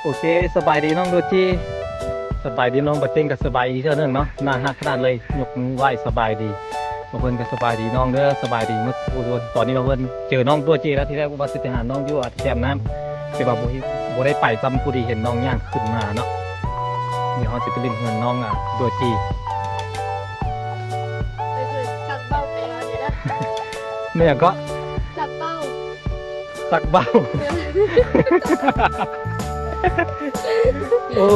ໂອເຄ ສະບາຍດີນ້ອງໂດຈີ ສະບາຍດີນ້ອງປາຕິງ ກໍສະບາຍອີກເທື່ອໜຶ່ງເນາະ ໜ້າຮັກຂະໜາດເລີຍ ຍົກມືໄຫວ້ສະບາຍດີ ພວກເພິ່ນກໍສະບາຍດີນ້ອງເດີ ສະບາຍດີໝົດທຸກຄົນ. ຕອນນີ້ພວກເພິ່ນເຈີນ້ອງໂດຈີແລ້ວ ທີແລກວ່າຊິໄປຫານ້ອງຢູ່ ອາ ແຄມນ້ຳ ແຕ່ວ່າບໍ່ ບໍ່ໄດ້ໄປຊ້ຳ ພໍດີເຫັນນ້ອງຍ່າງຂຶ້ນມາເນາະ. ດຽວເຮົາຊິໄປຫຼິ້ນເຮືອນນ້ອງ ອາ ໂດຈີ ໄປເບິ່ງສັກເບົາແປວ່າໃດນະ ແມ່ນຫຍັງເກາະ? ສັກເບົາ ສັກເບົາ ໂອ້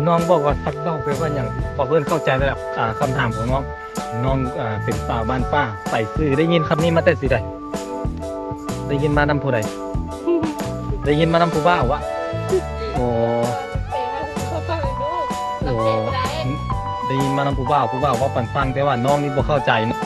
ນ້ອງບອກວ່າສັກເບົາແປວ່າຫຍັງ? ບໍ່ເພິ່ນເຂົ້າໃຈແລ້ວ ອາ ຄຳຖາມຂອງນ້ອງ. ນ້ອງ ອາ ເປັນສາວບ້ານປ່າ ໃສ່ຊື່ ໄດ້ຍິນຄຳນີ້ມາແຕ່ຊິໃດ? ໄດ້ຍິນມານຳຜູ້ໃດ? ໄດ້ຍິນມານຳຜູ້ບ່າວວະ? ໂອ້ ໂອ້ ໄດ້ຍິນມານຳຜູ້ບ່າວ ຜູ້ບ່າວເວົ້າປັນຟັງ ແຕ່ວ່ານ້ອງນີ້ບໍ່ເຂົ້າໃຈເນາະ.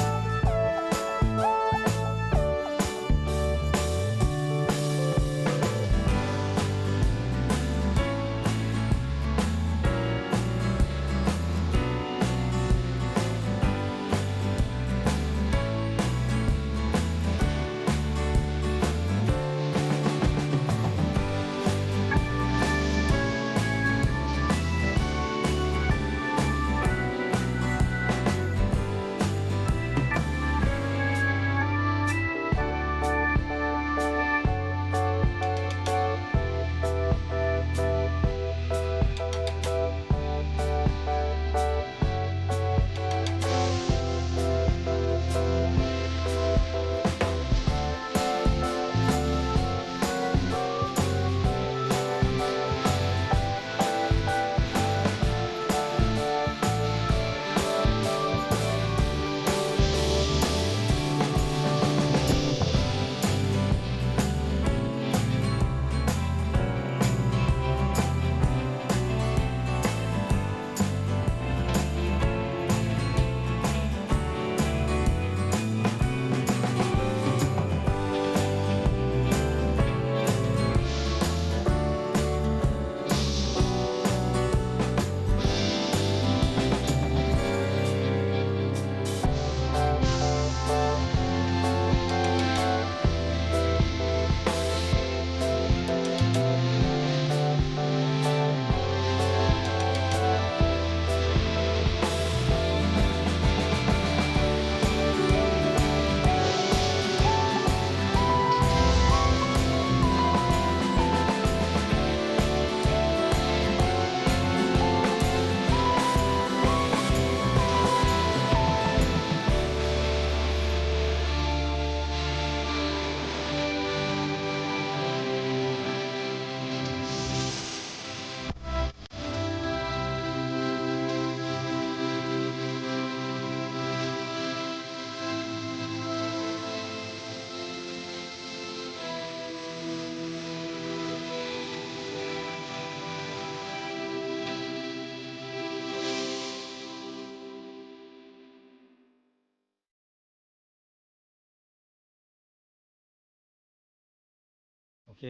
ໂອເຄ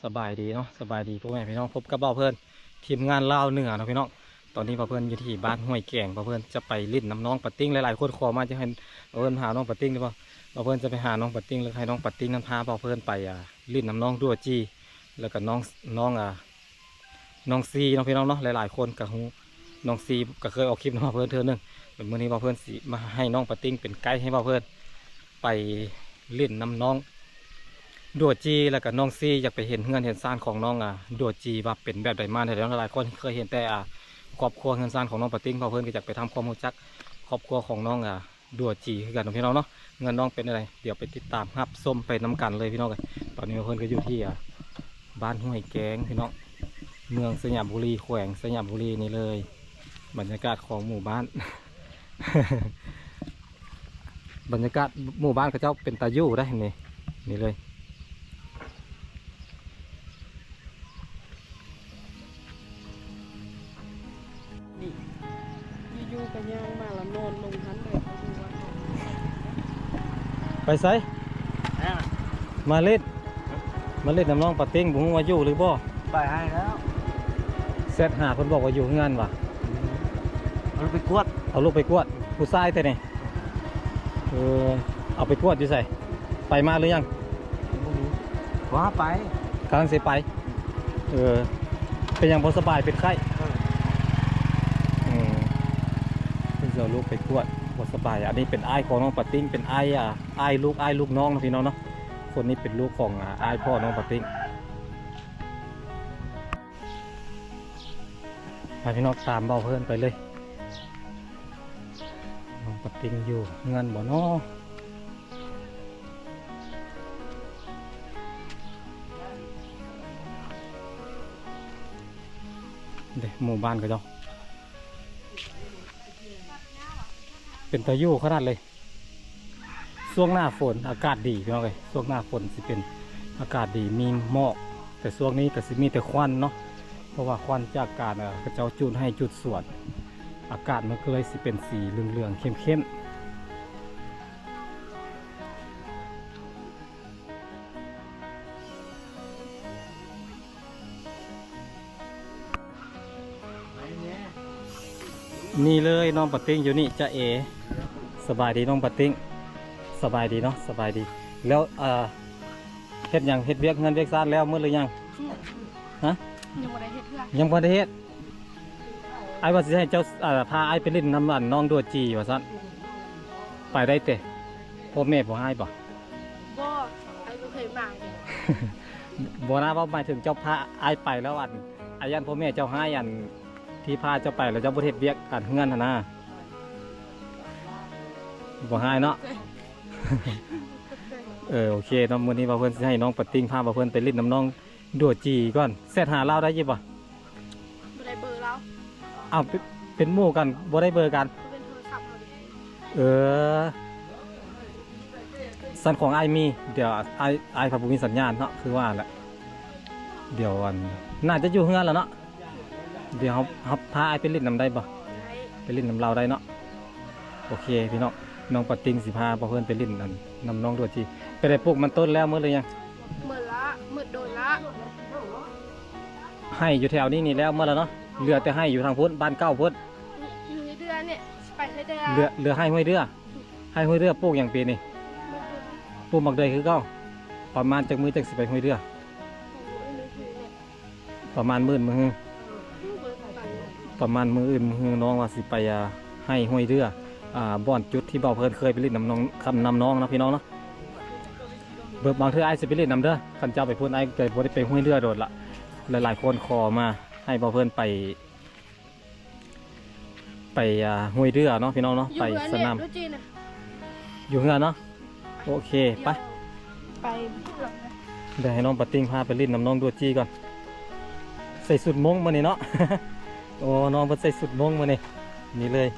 ສະບາຍດີເນາະ ສະບາຍດີພໍ່ແມ່ພີ່ນ້ອງ ພົບກັບບ່າວເພິ່ນ ທີມງານລາວເໜືອເນາະພີ່ນ້ອງ. ຕອນນີ້ບ່າວເພິ່ນຢູ່ທີ່ບ້ານຫ້ວຍແກງ ບ່າວເພິ່ນຈະໄປຫຼິ້ນນຳນ້ອງປາຕິງ ຫຼາຍໆຄົນຂໍມາ ຈະໃຫ້ບ່າວເພິ່ນພານ້ອງປາຕິງ ຫຼືວ່າບ່າວເພິ່ນຈະໄປຫານ້ອງປາຕິງ ແລ້ວໃຫ້ນ້ອງປາຕິງນັ້ນພາບ່າວເພິ່ນໄປ ອ່າ ຫຼິ້ນນຳນ້ອງດັວຈີ ແລ້ວກໍນ້ອງ ນ້ອງ ອ່າ ນ້ອງຊີເນາະພີ່ນ້ອງເນາະ ຫຼາຍໆຄົນກໍຮູ້ນ້ອງຊີ ກໍເຄີຍອອກຄລິບນຳເພິ່ນເທື່ອໜຶ່ງ. ແລ້ວມື້ນີ້ວ່າເພິ່ນຊິມາໃຫ້ນ້ອງປາຕິງເປັນໄກໃຫ້ວ່າເພິ່ນໄປຫຼິ້ນນຳນ້ອງດັວຈີ ແລ້ວກໍນ້ອງຊີ ຢາກໄປເຫັນເຮືອນເຫັນຊານຂອງນ້ອງ ອ່າ ດັວຈີວ່າເປັນແບບໃດມາແນວໃດ. ຫຼາຍໆຄົນເຄີຍເຫັນແຕ່ ອ່າ ຄອບຄົວເຮືອນຊານຂອງນ້ອງປາຕິງ ເພິ່ນກໍຢາກໄປທຳຄວາມຮູ້ຈັກຄອບຄົວຂອງນ້ອງ ອ່າ ດັວຈີຄືກັນເນາະພີ່ນ້ອງເນາະ. ເຮືອນນ້ອງເປັນຈັ່ງໃດ ດຽວໄປຕິດຕາມຮັບຊົມໄປນຳກັນເລີຍພີ່ນ້ອງເອີຍ. ຕອນນີ້ເພິ່ນກໍຢູ່ທີ່ ອ່າ ບ້ານຫ້ວຍແກງພີ່ນ້ອງ ເມືອງໄຊຍະບູລີ ແຂວງໄຊຍະບູລີນີ້ເລີຍ. ບັນຍາກາດຂອງໝູ່ບ້ານ ບັນຍາກາດໝູ່ບ້ານເຂົາເຈົ້າເປັນຕາຢູ່ໄດ໋ນີ້ ນີ້ເລີຍ. ນີ້ ຢູ່ໆກໍຍ່າງມາລະນອນລົງຫັ້ນເລີຍ ເຂົາຢູ່ວ່າ ໄປໃສ? ແມ່ນ ມາຫຼິ້ນ ມາຫຼິ້ນນຳນ້ອງປາຕິງ ບໍ່ຮູ້ວ່າຢູ່ຫຼືບໍ່? ໄປໃຫ້ແລ້ວ ແຊັດຫາເພິ່ນບອກວ່າຢູ່ເຮືອນວ່າ ເອົາລູກໄປກວດ ເອົາລູກໄປກວດ ຜູ້ຊາຍແທ້ນີ້. ເອີ ເອົາໄປກວດຢູ່ໃສ? ໄປມາຫຼືຍັງ? ບໍ່ຮູ້ ວ່າໄປ ກຳລັງຊິໄປ. ເອີ ເປັນຫຍັງບໍ່ສະບາຍ ເປັນໄຂ້? ເອີ ອືມ ເພິ່ນຊິເອົາລູກໄປກວດ ບໍ່ສະບາຍ. ອັນນີ້ເປັນອ້າຍຂອງນ້ອງປາຕິ້ງ ເປັນອ້າຍ ອ່າ ອ້າຍລູກ ອ້າຍລູກນ້ອງເນາະ ພີ່ນ້ອງເນາະ. ຄົນນີ້ເປັນລູກຂອງ ອ່າ ອ້າຍພໍ່ນ້ອງປາຕິ້ງ. ໃຫ້ພີ່ນ້ອງຕາມເບົາເພິ່ນໄປເລີຍ. ນ້ອງປາຕິ້ງຢູ່ເຮືອນບໍ່ນໍ? ເດ້ ໝູ່ບ້ານເຂົາເຈົ້າ ເປັນຕາຢູ່ຂະໜາດເລີຍ. ຊ່ວງໜ້າຝົນອາກາດດີພີ່ນ້ອງເອີຍ, ຊ່ວງໜ້າຝົນຊິເປັນອາກາດດີ ມີໝອກ, ແຕ່ຊ່ວງນີ້ກໍຊິມີແຕ່ຄວັນເນາະ ເພາະວ່າຄວັນຈາກການ ເອີ ເຂົາເຈົ້າຈູດໄຮ່ຈູດສວນ, ອາກາດມັນກໍເລີຍຊິເປັນສີເຫຼືອງໆ ເຂັ້ມໆ. ນີ້ເລີຍ ນ້ອງປາຕິ້ງຢູ່ນີ້ ຈາເອ. ສະບາຍດີນ້ອງປາຕິ້ງ. ສະບາຍດີເນາະ ສະບາຍດີ. ແລ້ວ ເອີ ເຮັດຫຍັງ ເຮັດວຽກເຮືອນວຽກຊານແລ້ວໝົດຫຼືຍັງ? ຮະ? ຍັງບໍ່ໄດ້ເຮັດເຮືອນ ຍັງບໍ່ໄດ້ເຮັດ. ອ້າຍວ່າຊິໃຫ້ເຈົ້າ ເອີ ພາອ້າຍໄປຫຼິ້ນນຳ ອັນ ນ້ອງດົວຈີວ່າຊັ້ນ. ໄປໄດ້ເຕະ? ພໍ່ແມ່ບໍ່ຮ້າຍບໍ່? ບໍ່ ອ້າຍບໍ່ເຄີຍມາເດ. ບໍ່ນະ ເວົ້າໝາຍເຖິງເຈົ້າພາອ້າຍໄປແລ້ວ ອັນ ອ້າຍຢ້ານພໍ່ແມ່ເຈົ້າຮ້າຍ ອັນ ທີ່ພາເຈົ້າໄປແລ້ວເຈົ້າບໍ່ເຮັດວຽກການເຮືອນຫັ້ນນະ. ບໍ່ຮ້າຍເນາະ. ເອີ ໂອເຄເນາະ. ມື້ນີ້ວ່າເພິ່ນຊິໃຫ້ນ້ອງປາຕິ້ງພາວ່າເພິ່ນໄປຫຼິ້ນນຳນ້ອງ ດົວຈີກ່ອນ. ແຊັດຫາລາວໄດ້ຢູ່ບໍ່? ບໍ່ໄດ້ເບີລາວ. ອ້າວ ເປັນ ເປັນໝູ່ກັນ ບໍ່ໄດ້ເບີກັນ? ເປັນໂທລະສັບເຮົາເດ. ເອີ ສັນຂອງອ້າຍມີ ດຽວອ້າຍ ອ້າຍເຂົາບໍ່ມີສັນຍານເນາະ ຄືວ່າແຫຼະ. ດຽວ ອັນ ໜ້າຈະຢູ່ເຮືອນແລ້ວເນາະ. ດຽວເຮົາ ເຮົາພາອ້າຍໄປຫຼິ້ນນຳໄດ້ບໍ່? ໄດ້ ໄປຫຼິ້ນນຳລາວໄດ້ເນາະ. ໂອເຄພີ່ນ້ອງ, ນ້ອງປາຕິ້ງຊິພາເຮົາເພິ່ນໄປຫຼິ້ນ ອັນ ນຳນ້ອງດົວຈີ. ໄປໄດ້ປູກມັນຕົ້ນແລ້ວໝົດຫຼືຍັງ? ໝົດລະ ໝົດດົນລະ. ໄຮ່ຢູ່ແຖວນີ້ນີ້ແລ້ວໝົດລະເນາະ, ເຫຼືອແຕ່ໄຮ່ຢູ່ທາງພຸ້ນ ບ້ານເກົ່າພຸ້ນ. ຢູ່ໃນເດືອນີ້ ໄປໃນເດືອ ເຫຼືອ ເຫຼືອໄຮ່ຫ້ວຍເດືອ. ໄຮ່ຫ້ວຍເດືອປູກຫຍັງປີນີ້? ປູກໝາກເດືອຍຄືເກົ່າ. ປະມານຈັກມື້ຈັ່ງຊິໄປຫ້ວຍເດືອ? ປະມານມື້ອື່ນມື້ຮື ປະມານມື້ອື່ນມື້ຮື ນ້ອງວ່າຊິໄປ ອ່າ ໄຮ່ຫ້ວຍເດືອ ອ່າ ບ່ອນຈຸດທີ່ເບົາເພິ່ນເຄີຍໄປຫຼິ້ນນຳນ້ອງ ນຳນ້ອງເນາະ ພີ່ນ້ອງເນາະ. ເບິ່ງ ບາງເທື່ອອ້າຍຊິໄປຫຼິ້ນນຳເດີ, ຄັນເຈົ້າໄປພຸ້ນ ອ້າຍກໍບໍ່ໄດ້ໄປຫ້ວຍເດືອດົນລະ. ຫຼາຍໆຄົນຂໍມາໃຫ້ເບົາເພິ່ນໄປ ໄປ ອ່າ ຫ້ວຍເດືອເນາະ ພີ່ນ້ອງເນາະ. ໄປສະໜາມ ຢູ່ເຮືອນເນາະ. ໂອເຄ ໄປ ໄປ. ດຽວໃຫ້ນ້ອງປາຕິ້ງພາໄປຫຼິ້ນນຳນ້ອງດົວຈີກ່ອນ. ໃສ່ຊຸດມົ້ງມື້ນີ້ເນາະ. ໂອ້ ນ້ອງເພິ່ນໃສ່ຊຸດມົ້ງມື້ນີ້. ນີ້ເລີຍ.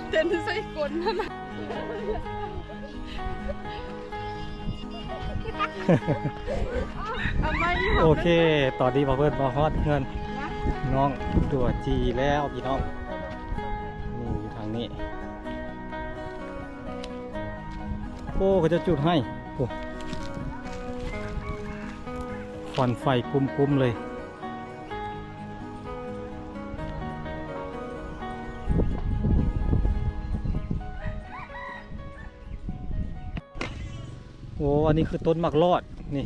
ເຕັ້ນໃສ່ກົ້ນຫັ້ນນະ. ໂອເຄ ຕອນນີ້ບ່າວເພິ່ນມາຮອດເຮືອນນ້ອງຕົວຈີແລ້ວພີ່ນ້ອງ. ນີ້ຢູ່ທາງນີ້. ໂອ້ ເຂົາເຈົ້າຈູດໃຫ້. ໂອ້ ຄວັນໄຟກຸ້ມໆເລີຍ. ໂອ້ ອັນນີ້ຄືຕົ້ນໝາກຫຼອດ ນີ້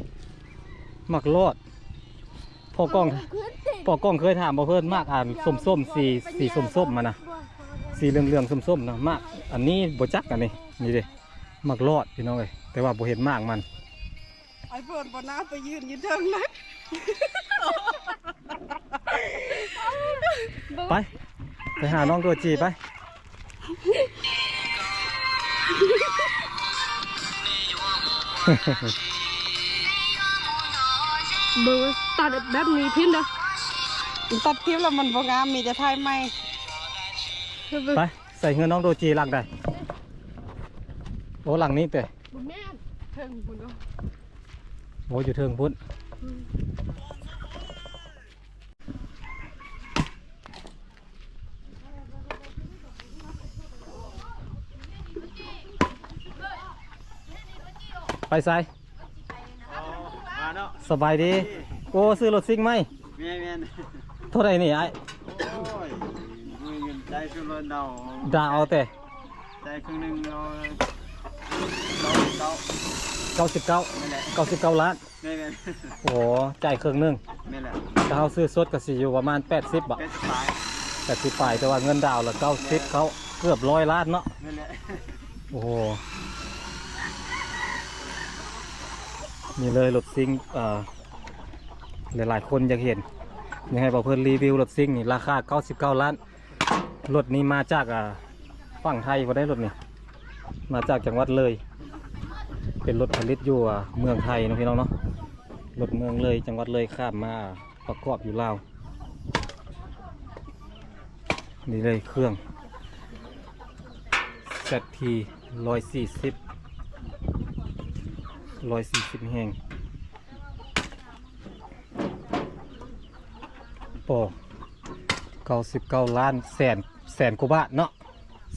ໝາກຫຼອດ. ພໍ່ກ້ອງ ພໍ່ກ້ອງເຄີຍຖາມບໍ່ເພິ່ນ ໝາກອັນສົ້ມໆ ສີ ສີສົ້ມໆ ຫັ້ນນະ ສີເຫຼືອງໆ ສົ້ມໆ ນະ ໝາກອັນນີ້ບໍ່ຈັກ ອັນນີ້ ນີ້ເດ້ ໝາກຫຼອດພີ່ນ້ອງເອີຍ ແຕ່ວ່າບໍ່ເຫັນໝາກມັນ. ໄອ້ເພິ່ນບໍ່ໜ້າໄປຢືນຢູ່ເທິງນະ. ໄປ ໄປຫານ້ອງຕົວຈີໄປ. ເບິ່ງ ຕັດແບບນີ້ຖິ້ມເດີ ຕັດຖິ້ມແລ້ວມັນບໍ່ງາມ ມີແຕ່ຖ່າຍໃໝ່. ໄປ ໃສ່ເຮືອນນ້ອງໂດຈີຫຼັງໃດ? ໂອ້ ຫຼັງນີ້ເຕະ. ບໍ່ແມ່ນ ເທິງພຸ້ນເນາະ. ໂອ້ ຢູ່ເທິງພຸ້ນ. ອືມ ໄປໃສ? ມາເນາະ ສະບາຍດີ. ໂອ້ ຊື້ລົດຊິງໃໝ່. ແມ່ນໆ. ເທົ່າໃດນີ້ອ້າຍ? ໂອ້ຍ ມື້ເງິນຈ່າຍຄືລົດເອົາ ດາວເອົາແຕ່ ຈ່າຍເຄິ່ງໜຶ່ງ ເອົາ ເກົ້າສິບເກົ້າ ເກົ້າສິບເກົ້າ ແມ່ນແຫຼະ ເກົ້າສິບເກົ້າລ້ານ. ແມ່ນໆ. ໂອ້ ຈ່າຍເຄິ່ງໜຶ່ງ. ແມ່ນແຫຼະ. ຖ້າເຮົາຊື້ສົດກໍຊິຢູ່ປະມານແປດສິບບາດ ແປດສິບປາຍ ແປດສິບປາຍ ແຕ່ວ່າເງິນດາວລະເກົ້າສິບ ແມ່ນ ເກົ້າ ເກືອບຮ້ອຍລ້ານເນາະ. ແມ່ນແຫຼະ. ໂອ້ໂຫ ນີ້ເລີຍລົດຊິງ ເອີ ຫຼາຍໆຄົນຢາກເຫັນ ຢາກໃຫ້ບ່າວເພິ່ນຣີວິວລົດຊິງນີ້ ລາຄາເກົ້າສິບເກົ້າລ້ານ. ລົດນີ້ມາຈາກ ອ່າ ຝັ່ງໄທບໍ່ໄດ້ ລົດນີ້ມາຈາກຈັງຫວັດເລີຍ ເປັນລົດຜະລິດຢູ່ ອ່າ ເມືອງໄທເນາະ ພີ່ນ້ອງເນາະ. ລົດເມືອງເລີຍ ຈັງຫວັດເລີຍ ຂ້າມມາປະກອບຢູ່ລາວ. ນີ້ເລີຍເຄື່ອງ ແຊັດທີ ຮ້ອຍສີ່ສິບ ຮ້ອຍສີ່ສິບແຮງ. ໂອ້ ເກົ້າສິບເກົ້າລ້ານ ແສນ ແສນກວ່າບາດເນາະ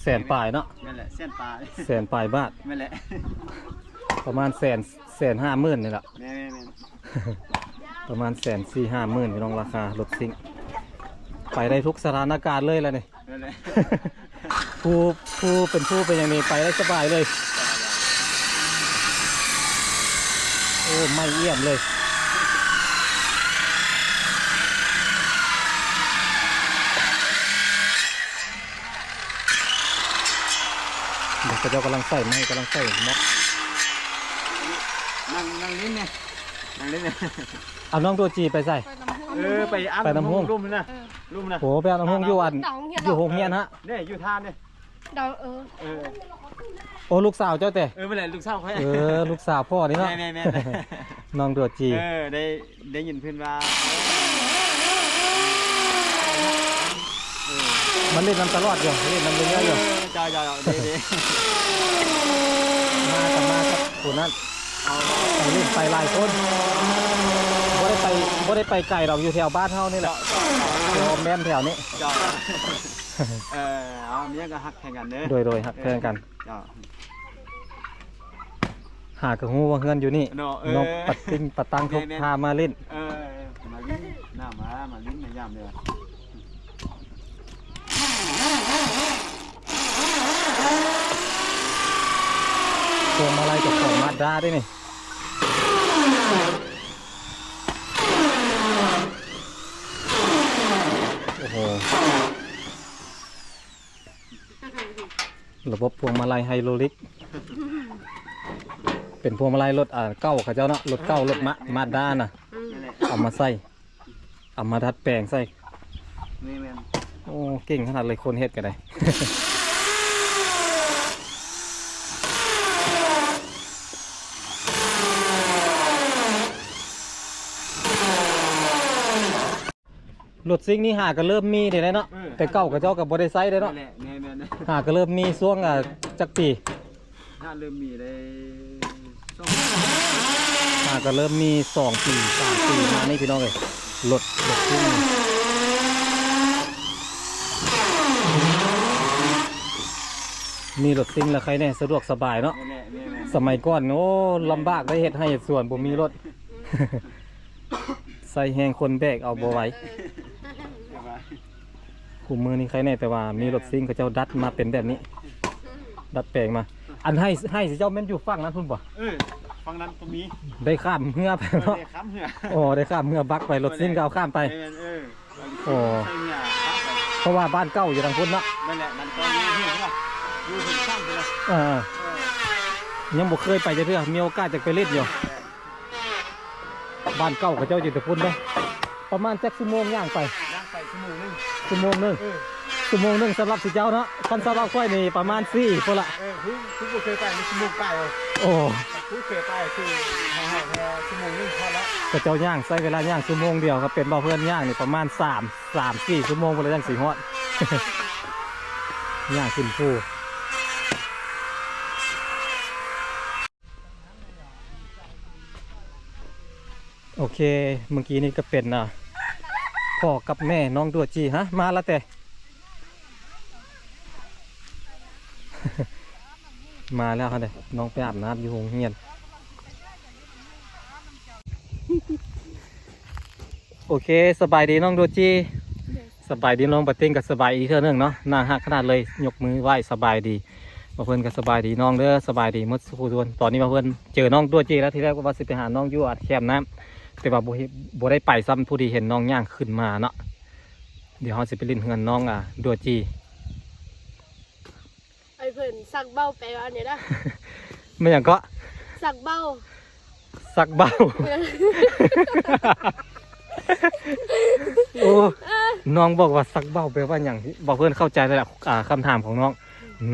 ແສນປາຍເນາະ. ແມ່ນແຫຼະ ແສນປາຍ ແສນປາຍບາດ. ແມ່ນແຫຼະ ປະມານແສນ ແສນຫ້າໝື່ນນີ້ລະ. ແມ່ນໆໆ ປະມານແສນສີ່ຫ້າໝື່ນ ພີ່ນ້ອງ ລາຄາລົດຊິງ. ໄປໄດ້ທຸກສະຖານະການເລີຍລະນີ້. ນັ້ນແຫຼະ ຜູ້ ຜູ້ເປັນຜູ້ເປັນຫຍັງນີ້ໄປໄດ້ສະບາຍເລີຍ. ໂອ້ ໄໝ້ອຽມເລີຍ. ເຂົາເຈົ້າກຳລັງໃສ່ໄມ້ ກຳລັງໃສ່ເບາະ. ນັ່ງ ນັ່ງຫຼິ້ນແດ່ ນັ່ງຫຼິ້ນແດ່. ເອົານ້ອງໂດຈີໄປໃສ? ເອີ ໄປອ່າງ ໄປນ້ຳຫົງ ລຸ່ມນະ ເອີ ລຸ່ມນະ. ໂອ້ ໄປອ່າງນ້ຳຫົງຢູ່ອັນ ຢູ່ໂຮງຮຽນຫະ ເດ້ ຢູ່ທ່ານເດ້. ດາວ ເອີ ເອີ ໂອ້ ລູກສາວເຈົ້າເຕະ? ເອີ ແມ່ນແຫຼະ ລູກສາວຂ້ອຍ. ເອີ ລູກສາວພໍ່ນີ້ເນາະ. ແມ່ນໆໆ ນ້ອງໂດຈີ. ເອີ ໄດ້ ໄດ້ຍິນເພິ່ນວ່າ ເອີ ມາຫຼິ້ນນຳຕະຫຼອດຢູ່ ຫຼິ້ນນຳເລື້ອຍໆຢູ່. ເອີ ເຈົ້າໆ ເດ້ໆ ມາກັບ ມາກັບຜູ້ນັ້ນ. ໄປຫຼິ້ນໄປຫຼາຍຄົນ ບໍ່ໄດ້ໄປ ບໍ່ໄດ້ໄປໄກດອກ ຢູ່ແຖວບ້ານເຮົານີ້ແຫຼະ. ເຈົ້າໆ ແຖວແມ່ນແຖວນີ້. ເຈົ້າ ເອີ ເອົາ ມີຫຍັງກໍຮັກແພງກັນເດີ. ໂດຍໆ ຮັກແພງກັນ. ເຈົ້າ ຫາກໍຮູ້ວ່າເຮືອນຢູ່ນີ້ເນາະ. ເອີ ເນາະ ປະຕິງປະຕັງ ແມ່ນໆ ທຸກພາມາຫຼິ້ນ. ເອີ ມາຫຼິ້ນ ໜ້າມາ ມາຫຼິ້ນມາຢາມເດີ. ພວງມາໄລເຈົ້າຂອງມາດດາເດ້ນີ້. ໂອ້ໂຫ ລະບົບພວງມາໄລໄຮໂດຣລິກ ເປັນພວງມາໄລລົດ ອ່າ ເກົ່າເຂົາເຈົ້າເນາະ ລົດເກົ່າ ລົດມາ ມາດດານະ. ອືມ ເອົາມາໃສ່ ເອົາມາດັດແປງໃສ່. ນີ້ແມ່ນ ໂອ້ ເກັ່ງຂະໜາດເລີຍ ຄົນເຮັດກໍໄດ້. ລະບົບ ລົດຊິງນີ້ຫາກໍເລີ່ມມີໄດ້ແລ້ວເນາະ ເອີ ແຕ່ເກົ່າເຂົາເຈົ້າກໍບໍ່ໄດ້ໃຊ້ໄດ້ເນາະ ແມ່ນແຫຼະ ແມ່ນໆ ຫາກໍເລີ່ມມີຊ່ວງ ເອີ ຈັກປີ ຫາເລີ່ມມີໄດ້ສອງ ຫາກໍເລີ່ມມີສອງປີ ສາມປີມານີ້ພີ່ນ້ອງເອີຍ ລົດ ລົດຊິງ ມີລົດຊິງແລ້ວໃຄແນ່ ສະດວກສະບາຍເນາະ ແມ່ນແຫຼະ ແມ່ນໆ ສະໄໝກ່ອນ ໂອ້ ລຳບາກໄດ້ເຮັດໄຮ່ເຮັດສວນ ບໍ່ມີລົດ ໃຊ້ແຮງຄົນແບກເອົາບໍ່ໄຫວ ເອີ ສະບາຍ ຄູ່ມື້ນີ້ໃຄແນ່ ແຕ່ວ່າມີລົດຊິງເຂົາເຈົ້າດັດມາເປັນແບບນີ້ ດັດແປງມາ ອັນໄຮ່ ໄຮ່ເຈົ້າແມ່ນຢູ່ຝັ່ງນັ້ນພຸ້ນບໍ່? ເອີ ຝັ່ງນັ້ນກໍມີ ໄດ້ຂ້າມເຮືອໄປເນາະ ເອີ ໄດ້ຂ້າມເຮືອ ອໍ ໄດ້ຂ້າມເຮືອບັກໄປ ລົດຊິງກໍເອົາຂ້າມໄປ ແມ່ນໆ ເອີ ໂອ້ ໃສ່ເຮືອຂ້າມໄປ ເພາະວ່າບ້ານເກົ່າຢູ່ທາງພຸ້ນເນາະ ແມ່ນແຫຼະ ບ້ານເກົ່າຢູ່ເຮືອພຸ້ນນະ ຢູ່ເຮືອຂ້າມພຸ້ນນະ ເອີ ເອີ ຍັງບໍ່ເຄີຍໄປຈັກເທື່ອ ມີໂອກາດຈະໄປຫຼິ້ນຢູ່ ແມ່ນແຫຼະ ບ້ານເກົ່າເຂົາເຈົ້າຢູ່ແຕ່ພຸ້ນເດ້ ປະມານຈັກຊົ່ວໂມງຍ່າງໄປ? ຍ່າງໄປຊົ່ວໂມງໜຶ່ງ ຊົ່ວໂມງໜຶ່ງ ເອີ ຊົ່ວໂມງໜຶ່ງສຳລັບຊິເຈົ້າເນາະ ຄັນສຳລັບຂ້ອຍນີ້ປະມານສີ່ພຸ້ນລະ ເອີ ຜູ້ ຜູ້ບໍ່ເຄີຍໄປນີ້ຊົ່ວໂມງປາຍເອົາ ໂອ້ ຜູ້ເຄີຍໄປຄືໃຫ້ ໃຫ້ແຄ່ຊົ່ວໂມງໜຶ່ງພໍແລ້ວ ເຂົາເຈົ້າຍ່າງໃຊ້ເວລາຍ່າງຊົ່ວໂມງດຽວ ຄັນເປັນບ່າວເພື່ອນຍ່າງນີ້ປະມານສາມ ສາມສີ່ຊົ່ວໂມງພຸ້ນລະຈັ່ງຊິຮອດ ຍ່າງຂຶ້ນພູ. ໂອເຄ ເມື່ອກີ້ນີ້ກໍເປັນ ອ່າ ພໍ່ກັບແມ່ນ້ອງດັວຈີ ຮະ ມາແລ້ວແຕ່ ມາແລ້ວຫັ້ນເດ້ ນ້ອງໄປອາບນ້ຳຢູ່ໂຮງຮຽນ. ໂອເຄ ສະບາຍດີນ້ອງດູຈີ. ສະບາຍດີນ້ອງປາຕິງ ກໍສະບາຍອີກເທື່ອໜຶ່ງເນາະ ໜ້າຮັກຂະໜາດເລີຍ ຍົກມືໄຫວ້ສະບາຍດີ. ບ່າວເພິ່ນກໍສະບາຍດີນ້ອງເດີ ສະບາຍດີໝົດສູ່ຄົນ. ຕອນນີ້ບ່າວເພິ່ນເຈີນ້ອງດູຈີແລ້ວ ທີແລກວ່າຊິໄປຫານ້ອງຢູ່ ອາດ ແຄມນ້ຳ ແຕ່ວ່າບໍ່ເຫັນ ບໍ່ໄດ້ໄປຊ້ຳ ພໍດີເຫັນນ້ອງຍ່າງຂຶ້ນມາເນາະ. ດຽວເຮົາຊິໄປຫຼິ້ນເຮືອນນ້ອງ ອ່າ ດູຈີ. ໄອ້ເພິ່ນ ສັກເບົ້າແປວ່າອັນນີ້ນະ. ແມ່ນຫຍັງເກາະ? ສັກເບົ້າ. ສັກເບົ້າ. ໂອ້ ນ້ອງບອກວ່າສັກເບົ້າແປວ່າຫຍັງ? ບອກເພິ່ນເຂົ້າໃຈແລ້ວລະ ອ່າ ຄຳຖາມຂອງນ້ອງ.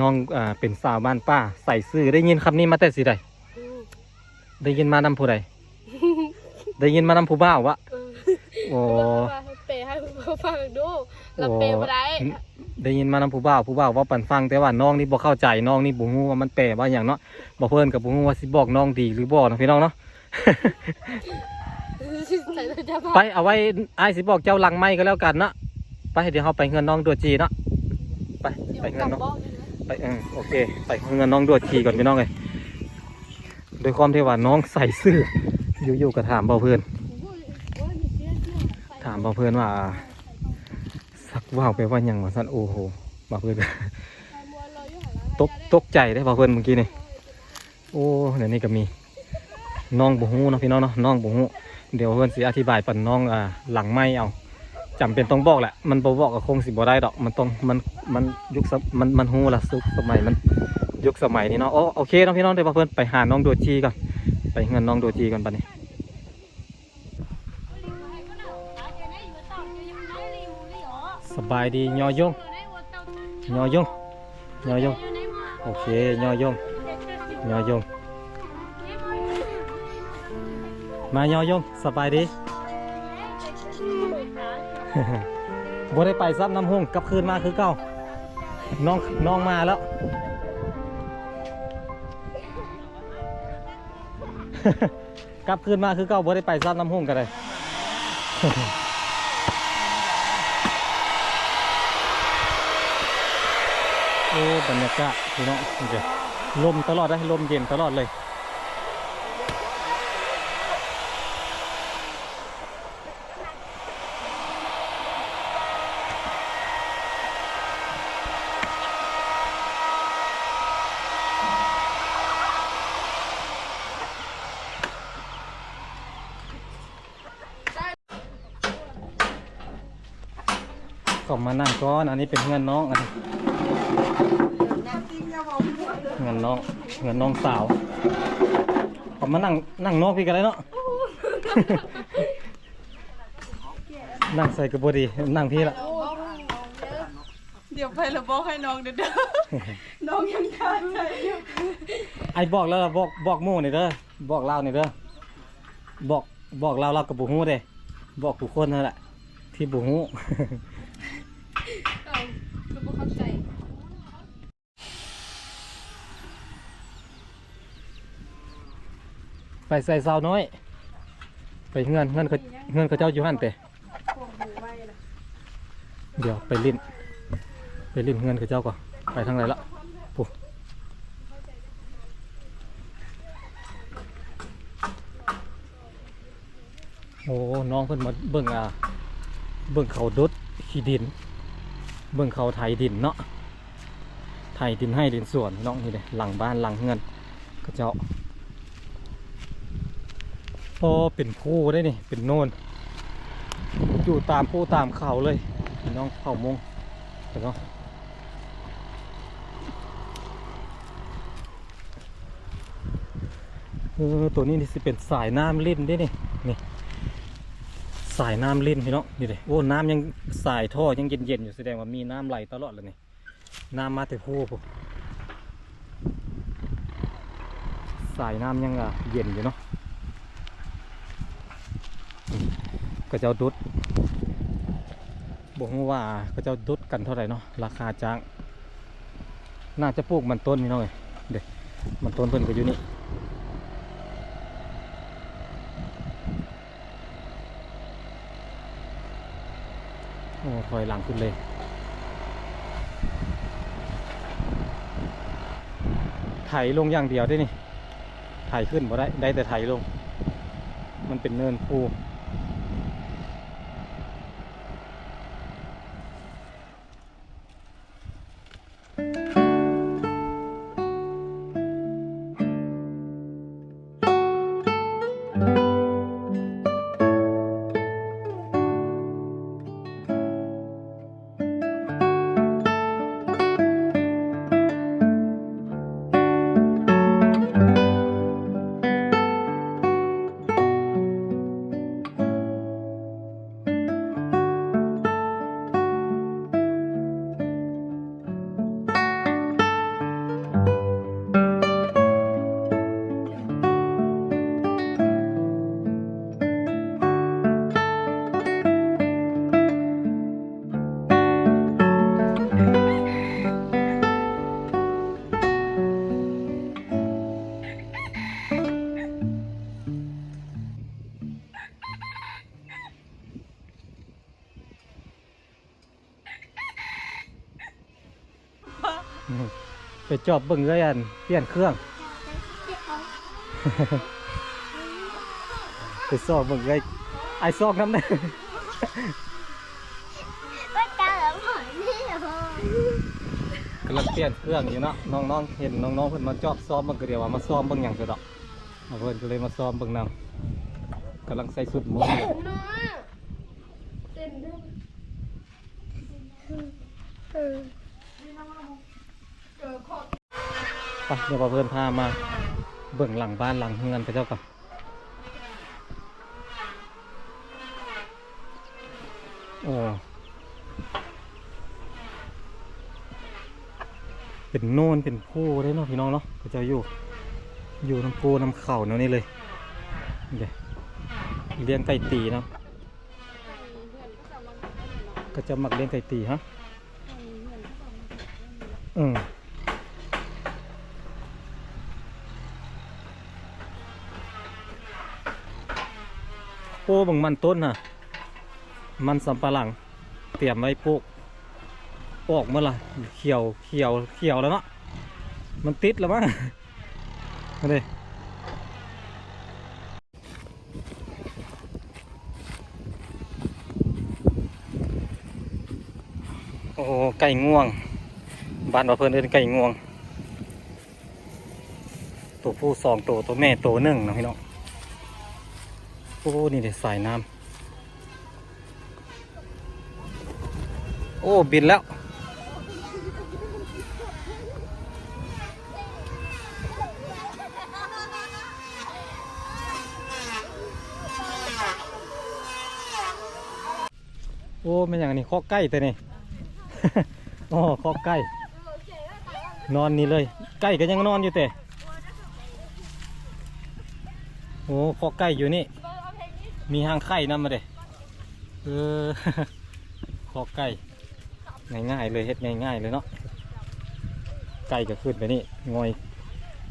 ນ້ອງ ອ່າ ເປັນສາວບ້ານປ່າ ໃສ່ຊື່ ໄດ້ຍິນຄຳນີ້ມາແຕ່ຊິໃດ? ອືມ ໄດ້ຍິນມານຳຜູ້ໃດ? ໄດ້ຍິນມານຳຜູ້ບ່າວວະ? ເອີ ໂອ້ ແປໃຫ້ຜູ້ບ່າວຟັງດູ ລາວແປບໍ່ໄດ້. ໄດ້ຍິນມານຳຜູ້ບ່າວ ຜູ້ບ່າວເວົ້າປັນຟັງ ແຕ່ວ່ານ້ອງນີ້ບໍ່ເຂົ້າໃຈ ນ້ອງນີ້ບໍ່ຮູ້ວ່າມັນແປວ່າຫຍັງເນາະ. ບ່າວເພິ່ນກໍບໍ່ຮູ້ວ່າຊິບອກນ້ອງດີຫຼືບໍ່ເນາະ ພີ່ນ້ອງເນາະ. ໄປ ເອົາໄວ້ອ້າຍຊິບອກເຈົ້າຫຼັງໄມກໍແລ້ວກັນເນາະ. ໄປ ດຽວເຮົາໄປເຮືອນນ້ອງດົວຈີເນາະ. ໄປ ໄປເຮືອນນ້ອງ ໄປ ເອີ ໂອເຄ ໄປເຮືອນນ້ອງດົວຈີກ່ອນ ພີ່ນ້ອງເອີຍ. ດ້ວຍຄວາມທີ່ວ່ານ້ອງໃສ່ຊື່ ຢູ່ໆກໍຖາມບ່າວເພິ່ນ ຖາມບ່າວເພິ່ນວ່າ ສັກເບົ້າແປວ່າຫຍັງ ວ່າຊັ້ນ. ໂອ້ໂຫ ບ່າວເພິ່ນ ຕົກ ຕົກໃຈເດ້ບ່າວເພິ່ນເມື່ອກີ້ນີ້. ໂອ້ ດຽວນີ້ກໍມີ ນ້ອງບໍ່ຮູ້ເນາະ ພີ່ນ້ອງເນາະ ນ້ອງບໍ່ຮູ້. ດຽວເພິ່ນຊິອະທິບາຍປັນນ້ອງ ອ່າ ຫຼັງໄມເອົາ. ຈຳເປັນຕ້ອງບອກແຫຼະ ມັນບໍ່ບອກກໍຄົງຊິບໍ່ໄດ້ດອກ. ມັນຕ້ອງ ມັນ ມັນຍຸກສະ ມັນ ມັນຮູ້ລະ ຍຸກສະໄໝ ມັນ ຍຸກສະໄໝນີ້ເນາະ. ໂອ ໂອເຄເນາະ ພີ່ນ້ອງ ດຽວເຮົາເພິ່ນໄປຫານ້ອງໂດຈີກ່ອນ ໄປເຮືອນນ້ອງໂດຈີກ່ອນບັດນີ້. ສະບາຍດີ ຍໍຍົງ ຍໍຍົງ ຍໍຍົງ. ໂອເຄ ຍໍຍົງ ຍໍຍົງ. ມາຍໍຍົງ ສະບາຍດີ. ບໍ່ໄດ້ໄປຊ້ຳນ້ຳຫົງ ກັບຄືນມາຄືເກົ່າ. ນ້ອງ ນ້ອງມາແລ້ວ. ກັບຄືນມາຄືເກົ່າ ບໍ່ໄດ້ໄປຊ້ຳນ້ຳຫົງກໍໄດ້. ໂອ້ ບັນຍາກາດ ພີ່ນ້ອງ ລົມຕະຫຼອດເດ້ ລົມເຢັນຕະຫຼອດເລີຍ. ເຂົ້າມານັ່ງກ່ອນ ອັນນີ້ເປັນເຮືອນນ້ອງ ອັນນີ້ເຮືອນນ້ອງ ເຮືອນນ້ອງສາວ. ເຂົ້າມານັ່ງ ນັ່ງນອກພີ້ກໍໄດ້ເນາະ. ນັ່ງໃສກໍບໍ່ດີ ນັ່ງພີ້ລະ. ດຽວໄປລະບອກໃຫ້ນ້ອງເດີ ນ້ອງຍັງຄາໃຈຢູ່. ອ້າຍບອກແລ້ວລະ ບອກ ບອກໝູ່ນີ້ເດີ ບອກລາວນີ້ເດີ. ບອກ ບອກລາວ ລາວກໍບໍ່ຮູ້ເດ້ ບອກທຸກຄົນຫັ້ນແຫຼະ. ເທ ທີ່ບໍ່ຮູ້ ເອີ ຄືບໍ່ເຂົ້າໃຈ. ໄປໃສສາວນ້ອຍ? ໄປເຮືອນ ເຮືອນເຂົາ ເຮືອນເຂົາເຈົ້າຢູ່ຫັ້ນເຕະ? ດຽວໄປຫຼິ້ນ ໄປຫຼິ້ນເຮືອນເຂົາເຈົ້າກ່ອນ. ໄປທາງໃດລະ? ພຸ້ນ. ໂອ້ ນ້ອງເພິ່ນມາເບິ່ງ ອ່າ ເບິ່ງເຂົາດຸດຂີ້ດິນ ເບິ່ງເຂົາໄຖດິນເນາະ ໄຖດິນໄຮ່ດິນສວນພີ່ນ້ອງ. ນີ້ເດ້ ຫຼັງບ້ານຫຼັງເຮືອນເຂົາເຈົ້າ. ອໍ ເປັນພູເດ້ນີ້ ເປັນໂນນ ຢູ່ຕາມພູຕາມເຂົາເລີຍພີ່ນ້ອງ. ເຜົ່າມົ້ງເນາະ. ເອີ ໂຕນີ້ນີ້ຊິເປັນສາຍນ້ຳລິນເດ້ນີ້ ນີ້ ສາຍນ້ຳລິນພີ່ນ້ອງ. ນີ້ເດ້ ໂອ້ ນ້ຳຍັງ ສາຍທໍ່ຍັງເຢັນໆຢູ່ ສະແດງວ່າມີນ້ຳໄຫຼຕະຫຼອດລະນີ້. ນ້ຳມາແຕ່ພູພຸ້ນ ສາຍນ້ຳຍັງ ອ່າ ເຢັນຢູ່ເນາະ. ເຂົາເຈົ້າດຸດ ບໍ່ຮູ້ວ່າເຂົາເຈົ້າດຸດກັນເທົ່າໃດເນາະ ລາຄາຈ້າງ. ໜ້າຈະປູກມັນຕົ້ນພີ່ນ້ອງເອີຍ ເດ້ ມັນຕົ້ນເພິ່ນກໍຢູ່ນີ້. ໂອ້ ຖອຍຫຼັງຂຶ້ນເລີຍ ໄຖລົງຢ່າງດຽວເດ້ນີ້ ໄຖຂຶ້ນບໍ່ໄດ້ ໄດ້ແຕ່ໄຖລົງ ມັນເປັນເນີນພູ. ໄປຈອບເບິ່ງເອື້ອຍ ອັນ ປ່ຽນເຄື່ອງ ໄປຊອກເບິ່ງເອື້ອຍ ອ້າຍຊອກນຳເດີ. ກຳລັງປ່ຽນເຄື່ອງຢູ່ເນາະ ນ້ອງໆ ເຫັນນ້ອງໆ ເພິ່ນມາຈອບຊອມເບິ່ງ ກໍດຽວວ່າມາຊອມເບິ່ງຫຍັງຊະດອກ. ເພິ່ນກໍເລີຍມາຊອມເບິ່ງນຳ ກຳລັງໃສ່ຊຸດມົ້ງຢູ່. ໄປ ດຽວວ່າເພິ່ນພາມາເບິ່ງຫຼັງບ້ານຫຼັງເຮືອນເຂົາເຈົ້າກ່ອນ. ໂອ້ ເປັນໂນນເປັນພູເດ້ເນາະ ພີ່ນ້ອງເນາະ ເຂົາເຈົ້າຢູ່ ຢູ່ນຳພູນຳເຂົາແນວນີ້ເລີຍ. ນີ້ເດ້ ລ້ຽງໄກ່ຕີເນາະ ເຂົາເຈົ້າມັກລ້ຽງໄກ່ຕີ. ຮະ ເອີ ໂອ້ ເບິ່ງມັນຕົ້ນນະ ມັນສຳປະຫຼັງ ຕຽມໄວ້ປູກ ອອກໝົດລະ ຂຽວ ຂຽວ ຂຽວແລ້ວເນາະ ມັນຕິດແລ້ວມັ້ງ ເດ້. ໂອ້ ໄກ່ງວງ ບ້ານວ່າເພິ່ນເອີ້ນໄກ່ງວງ ໂຕຜູ້ສອງໂຕ ໂຕແມ່ໂຕໜຶ່ງເນາະ ພີ່ນ້ອງ. ໂອ້ ນີ້ເດ້ ສາຍນ້ຳ. ໂອ້ ບິນແລ້ວ. ໂອ້ ແມ່ນຫຍັງອັນນີ້? ຄອກໄກ່ເຕນີ້. ໂອ້ ຄອກໄກ່ ນອນນີ້ເລີຍ. ໄກ່ກໍຍັງນອນຢູ່ເຕ. ໂອ້ ຄອກໄກ່ຢູ່ນີ້ ມີຮັງໄຂ່ນຳມາເດ້. ເອີ ຄອກໄກ່ ງ່າຍໆເລີຍ ເຮັດງ່າຍໆເລີຍເນາະ. ໄກ່ກໍຂຶ້ນໄປນີ້ ງ່ອຍ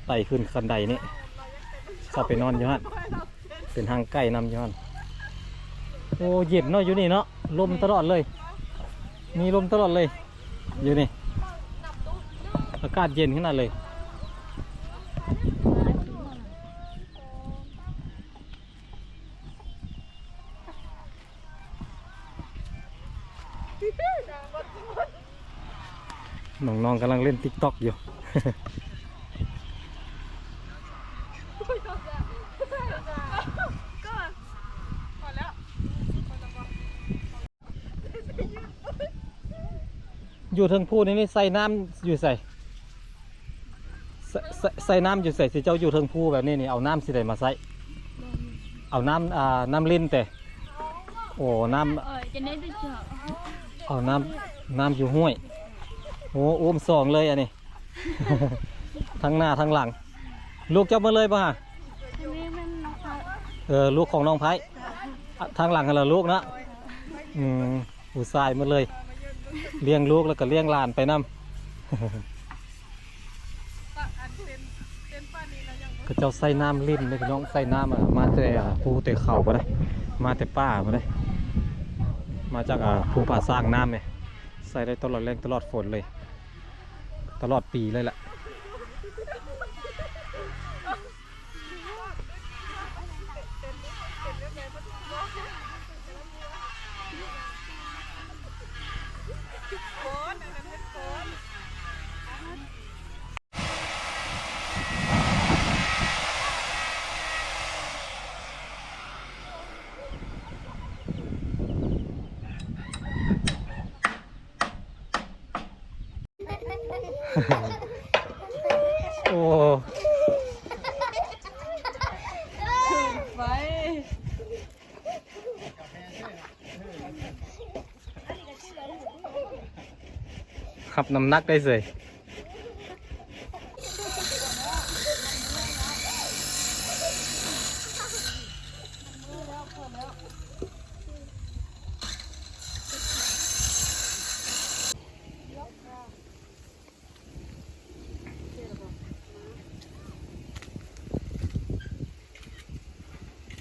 ໄຕ່ຂຶ້ນຄັນໄດນີ້ ເຂົ້າໄປນອນຢູ່ຫັ້ນ ເປັນຮັງໄກ່ນຳຢູ່ຫັ້ນ. ໂອ້ ເຢັນເນາະ ຢູ່ນີ້ເນາະ ລົມຕະຫຼອດເລີຍ ມີລົມຕະຫຼອດເລີຍ ຢູ່ນີ້ ອາກາດເຢັນຂະໜາດເລີຍ. ນ້ອງໆກຳລັງເລ່ນຕິກຕັອກຢູ່. ຢູ່ເທິງພູນີ້ ນີ້ໃສ່ນ້ຳຢູ່ໃສ? ໃສ່ ໃສ່ ໃສ່ນ້ຳຢູ່ໃສ? ຊິເຈົ້າຢູ່ເທິງພູແບບນີ້ນີ້ ເອົານ້ຳຊິໃດມາໃສ່? ເອົານ້ຳ ອ່າ ນ້ຳລິນເຕ? ໂອ້ ນ້ຳ ເອີ ຈະໄດ້ໄປເຈາະ ເອົານ້ຳ ນ້ຳຢູ່ຫ້ວຍ. ໂອ້ ອຸ້ມສອງເລີຍອັນນີ້ ທັງໜ້າທັງຫຼັງ. ລູກເຈົ້າໝົດເລີຍບໍ່ຫາ? ອັນນີ້ແມ່ນນ້ອງໄພ ເອີ ລູກຂອງນ້ອງໄພ ທາງຫຼັງຫັ້ນລະລູກເນາະ. ອືມ ຜູ້ຊາຍໝົດເລີຍ ລ້ຽງລູກແລ້ວກໍລ້ຽງຫຼານໄປນຳ. ເຂົາເຈົ້າໃສ່ນ້ຳລິນເດ້ພີ່ນ້ອງ ໃສ່ນ້ຳ ອ່າ ມາແຕ່ ອ່າ ພູແຕ່ເຂົາພຸ້ນເດ້ ມາແຕ່ປ່າພຸ້ນເດ້ ມາຈາກ ອ່າ ພູຜາຊ້າງນ້ຳນີ້ ໃສ່ໄດ້ຕະຫຼອດແລ້ງຕະຫຼອດຝົນເລີຍ ຕະຫຼອດປີເລີຍລະ. ໂອ້ ໄປ ຮັບນ້ຳໜັກໄດ້ເສີຍ.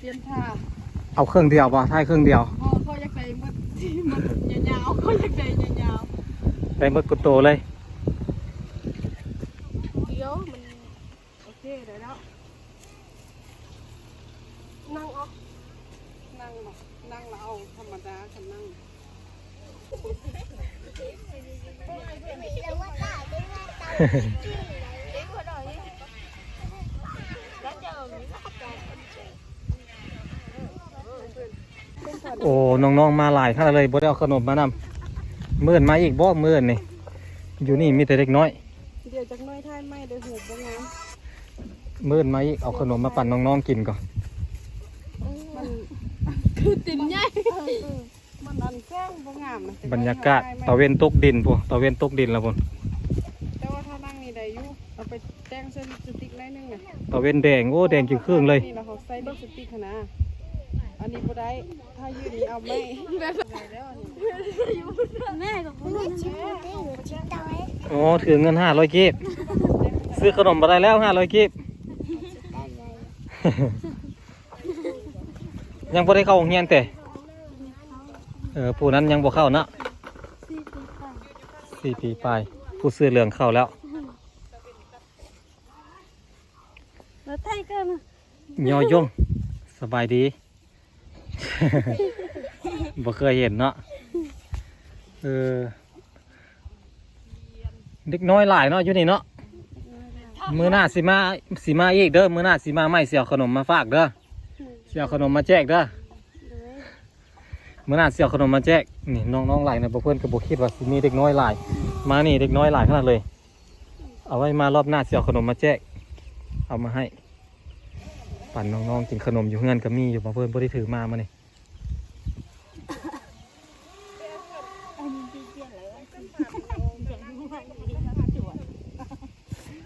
ປ່ຽນຜ້າ ເອົາເຄິ່ງດຽວບໍ່? ຖ່າຍເຄິ່ງດຽວ. ບໍ່ ເຂົາຢາກໄດ້ໝົດ ໝົດຍາວໆ ເຂົາຢາກໄດ້ຍາວໆ ໄດ້ໝົດກຸໂຕເລີຍ. ດຽວມັນ ໂອເຄ ໄດ້ແລ້ວ. ນັ່ງເອົາ ນັ່ງ ນັ່ງແລ້ວເອົາທຳມະດາ ຄັນນັ່ງ. ໂອ້ ນ້ອງໆມາຫຼາຍຂະໜາດເລີຍ ບໍ່ໄດ້ເອົາຂະໜົມມານຳ. ມື້ອື່ນມາອີກບໍ່? ມື້ອື່ນນີ້ ຢູ່ນີ້ມີແຕ່ເດັກນ້ອຍ. ດຽວຈັກໜ້ອຍຖ່າຍໃໝ່ເດີ ຮູບບໍ່ງາມ. ມື້ອື່ນມາອີກ ເອົາຂະໜົມມາປັນນ້ອງໆກິນກ່ອນ. ມັນຄືຕີນໃຫຍ່ ເອີ ມັນອັນແສງບໍ່ງາມນະ. ບັນຍາກາດຕາເວັນຕົກດິນພຸ້ນ ຕາເວັນຕົກດິນແລ້ວພຸ້ນ. ແຕ່ວ່າຖ້ານັ່ງນີ້ໄດ້ຢູ່ ເອົາໄປແຕ່ງໃສ່ລິບສະຕິກໜ້ອຍໜຶ່ງນະ. ຕາເວັນແດງ ໂອ້ ແດງຈຶ່ງຄຶ່ງເລີຍ. ນີ້ລະເຮົາໃສ່ລິບສະຕິກຫັ້ນນະ ອັນນີ້ບໍ່ໄດ້. ຖ້າຢືນນີ້ເອົາໄມ້ ແມ່ກໍບໍ່ຮູ້ນະ. ໂອ້ ຖືເງິນຫ້າຮ້ອຍກີບ ຊື້ຂະໜົມບໍ່ໄດ້ແລ້ວ ຫ້າຮ້ອຍກີບ. ຍັງບໍ່ໄດ້ເຂົ້າໂຮງຮຽນເຕ? ເອີ ຜູ້ນັ້ນຍັງບໍ່ເຂົ້າເນາະ ສີ່ປີປາຍ ສີ່ປີປາຍ. ຜູ້ເສື້ອເຫຼືອງເຂົ້າແລ້ວ. ແລ້ວໄທເກີນ ຍໍຍົງ ສະບາຍດີ. ບໍ່ເຄີຍເຫັນເນາະ. ເອີ ເດັກນ້ອຍຫຼາຍເນາະ ຢູ່ນີ້ເນາະ. ມື້ໜ້າຊິມາ ຊິມາອີກເດີ ມື້ໜ້າຊິມາໃໝ່ ຊິເອົາຂະໜົມມາຝາກເດີ ຊິເອົາຂະໜົມມາແຈກເດີ. ມື້ໜ້າຊິເອົາຂະໜົມມາແຈກ. ນີ້ນ້ອງໆຫຼາຍນະ ບໍ່ ເພິ່ນກໍບໍ່ຄິດວ່າຊິມີເດັກນ້ອຍຫຼາຍ. ມານີ້ເດັກນ້ອຍຫຼາຍຂະໜາດເລີຍ. ເອົາໄວ້ມາລອບໜ້າຊິເອົາຂະໜົມມາແຈກ ເອົາມາໃຫ້ ປັນນ້ອງໆກິນ. ຂະໜົມຢູ່ເຮືອນກໍມີຢູ່ ເພິ່ນບໍ່ໄດ້ຖືມາມື້ນີ້.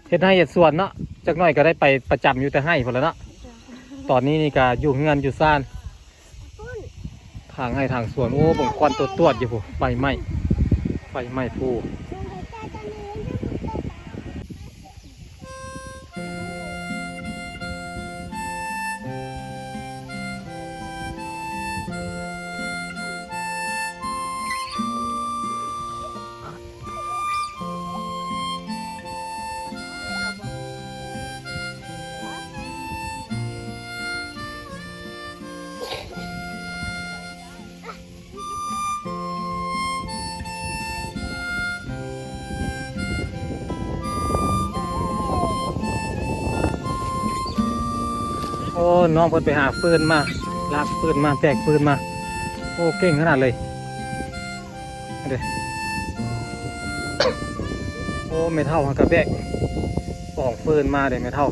ເຮັດໄຮ່ເຮັດສວນເນາະ ຈັກໜ້ອຍກໍໄດ້ໄປປະຈຳຢູ່ແຕ່ໄຮ່ພຸ້ນລະເນາະ. ຕອນນີ້ນີ້ກໍຢູ່ເຮືອນຢູ່ຊານ ໄ ທາງໄຮ່ທາງສວນ ໂອ້ ເບິ່ງຄວັນຕົວດໆຢູ່ພຸ້ນ ໄຟໄໝ້ ໄຟໄໝ້ພູ. ໂອ້ ນ້ອງເພິ່ນໄປຫາຟືນມາ ລາກຟືນມາ ແບກຟືນມາ ໂອ້ ເກັ່ງຂະໜາດເລີຍ. ເດ້ ໂອ້ ແມ່ເຖົ້າຫັ້ນກະແບກກອງຟືນມາເດ້ ແມ່ເຖົ້າ.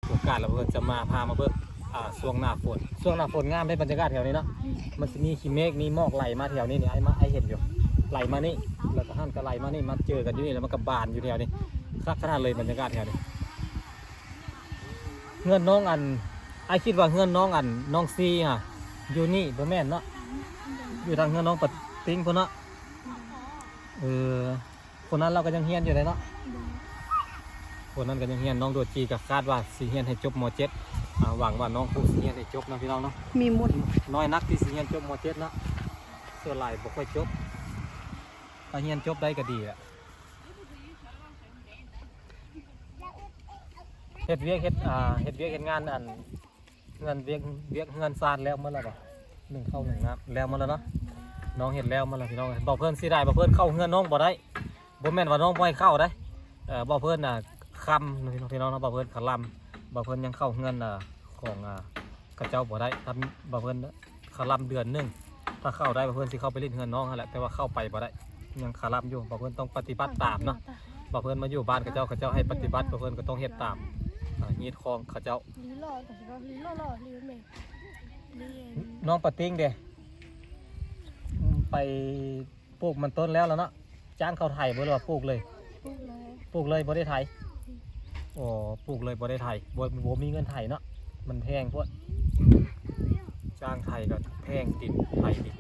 ໂອກາດລະເພິ່ນຈະມາ ພາມາເບິ່ງ ອ່າ ຊ່ວງໜ້າຝົນ ຊ່ວງໜ້າຝົນງາມເດ້ ບັນຍາກາດແຖວນີ້ເນາະ ມັນຊິມີຂີ້ເມກ ມີໝອກໄຫຼມາແຖວນີ້ນີ້ ອ້າຍມາ ອ້າຍເຫັນຢູ່ ໄຫຼມານີ້ ແລ້ວກະຫັ້ນກະໄຫຼມານີ້ ມາເຈີກັນຢູ່ນີ້ ແລ້ວມັນກະບານຢູ່ແຖວນີ້ ຄັກຂະໜາດເລີຍບັນຍາກາດແຖວນີ້. ເຮືອນນ້ອງອັນ ອ້າຍຄິດວ່າເຮືອນນ້ອງອັນ ນ້ອງຊີຫະ ຢູ່ນີ້ບໍ່ແມ່ນເນາະ ຢູ່ທາງເຮືອນນ້ອງປະຕິງພຸ້ນເນາະ ເອີ. ຄົນນັ້ນລາວກະຍັງຮຽນຢູ່ເດ້ເນາະ ໂດຍ ຄົນນັ້ນກະຍັງຮຽນ ນ້ອງໂດຈີກະຄາດວ່າຊິຮຽນໃຫ້ຈົບ ມໍເຈັດ ອ່າ ຫວັງວ່ານ້ອງຄົງຊິຮຽນໃຫ້ຈົບເນາະພີ່ນ້ອງເນາະ ມີໝົດ ນ້ອຍນັກທີ່ຊິຮຽນຈົບ ມໍເຈັດ ເນາະ ສ່ວນຫຼາຍບໍ່ຄ່ອຍຈົບ ຖ້າຮຽນຈົບໄດ້ກະດີແຫຼະ ເຮັດວຽກເຮັດ ອ່າ ເຮັດວຽກເຮັດງານອັນ ເຮືອນ ວຽກ ວຽກເຮືອນຊານແລ້ວໝົດແລ້ວບໍ່? ໜຶ້ງເຂົ້າໜຶ້ງນ້ຳແລ້ວໝົດແລ້ວເນາະ ນ້ອງເຮັດແລ້ວໝົດແລ້ວພີ່ນ້ອງ. ບ່າວເພິ່ນເສຍດາຍ ບ່າວເພິ່ນເຂົ້າເຮືອນນ້ອງບໍ່ໄດ້ ບໍ່ແມ່ນວ່ານ້ອງບໍ່ໃຫ້ເຂົ້າໄດ໋ ເອີ ບ່າວເພິ່ນນະຄ່ຳພີ່ນ້ອງເນາະ ບ່າວເພິ່ນຄະລຳ ບ່າວເພິ່ນຍັງເຂົ້າເຮືອນ ອ່າ ຂອງ ອ່າ ເຂົາເຈົ້າບໍ່ໄດ້ ຖ້າບໍ່ເພິ່ນຄາລຳເດືອນໜຶ່ງ ຖ້າເຂົ້າໄດ້ ບໍ່ເພິ່ນຊິເຂົ້າໄປຫຼິ້ນເຮືອນນ້ອງຫັ້ນແຫຼະ ແຕ່ວ່າເຂົ້າໄປບໍ່ໄດ້ ຍັງຄາລຳຢູ່ ບໍ່ເພິ່ນຕ້ອງປະຕິບັດຕາມເນາະ ບໍ່ເພິ່ນມາຢູ່ບ້ານເຂົາເຈົ້າ ເຂົາເຈົ້າໃຫ້ປະຕິບັດ ບໍ່ເພິ່ນກໍຕ້ອງເຮັດຕາມ ອ່າ ຮີດຄອງເຂົາເຈົ້າ. ນ້ອງປາຕິງເດ ໄປ ປູກມັນຕົ້ນແລ້ວລະເນາະ ຈ້າງເຂົາໄຖບໍ່ ຫຼືວ່າປູກເລີຍ? ປູກເລີຍ ປູກເລີຍບໍ່ໄດ້ໄຖ. ອໍ ປູກເລີຍບໍ່ໄຖ ບໍ່ ບໍ່ມີເງິນໄຖເນາະ ມັນແພງໂພດ ຈ້າງໄຖກໍແພງ ດິນໄຖດິນ